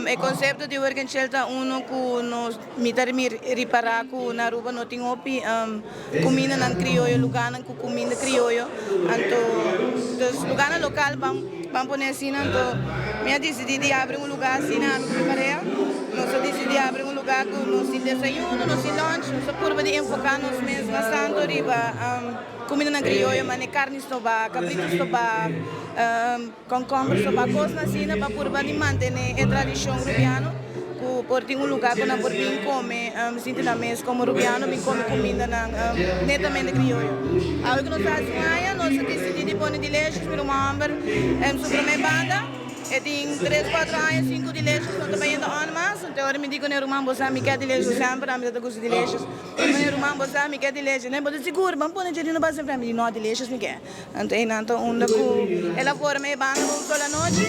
E concepto di Work and Chill ta uno cu nos mi ta ripara cu na Aruba no tin hopi cumindanan crioyo, lugarnan cu cuminda crioyo. Anto, dus lugarnan local ban pone asina. Anto mi a dicidi di habri un lugar asina, ami cu mi pareha. Nos a dicidi habri un lugar cu nos tin desayuno, nos tin lunch. Nos a purba di enfoca nos mes mas tanto riba cumindanan crioyo, mane carni stoba, cabrito stoba, Concomber so pa cosnan asina pa purba di mantene e tradicion Rubiano cu por tin un lugar cu nan por bin come sinti nan mes como Rubiano bin come cumindanan netamente crioyo. Awe cu nos ta haci un aña nos a dicidi di pone Delicious mi ruman homber su prome banda e tin tres cuatro aña sin cu Delicious no ta bayendo on mas enton ora mi di cu ne ruman bo sa mi kier Delicious semper ami ta ta gusta Delicious mi di ruman bo sa mi kier Delicious ne bo ta sigur ban pone dje no basa mi di no Delicious mi kier. Anto einan ta unda ku el a forma e banda un solo anochi.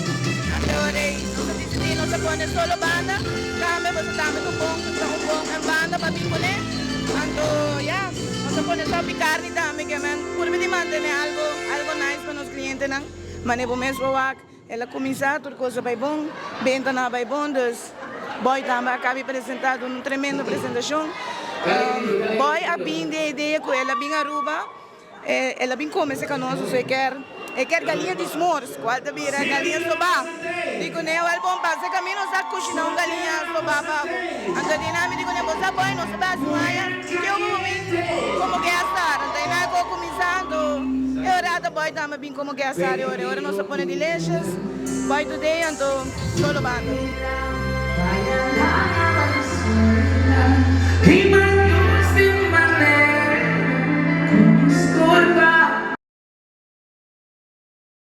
Anto ora ei nos a disidí nos a pone solo banda. Tambe boso tambe ta un bon ta un bon banda pa bin kuné. Anto ya, nos a pone sopi karni tambe ke men purba di mantené algo algo nice pa nos klientenan. Manera bo mes bo wak El a cuminsa tur cos a bay bon, bentanan a bay bon, dus Boy tambe a cabi presenta duna un tremendo presentacion. Boy a bin den e idea cu el a bin Aruba, el a bin come cerca nos, so e kier e kier galiña di smors, cual ta bira galiña soba. Di cune, wel bon pasa e camino nos a cushina un galiña soba pa bo. Anto di nan mi di cune, bo sa Boy, nos ta bay haci un aña, kico bo bin como guest star? Anto e nan a cuminsa, anto e ora ta Boy tambe a bin. Como guest star ora ora nos a pone Delicious, Boy Today anto solo banda.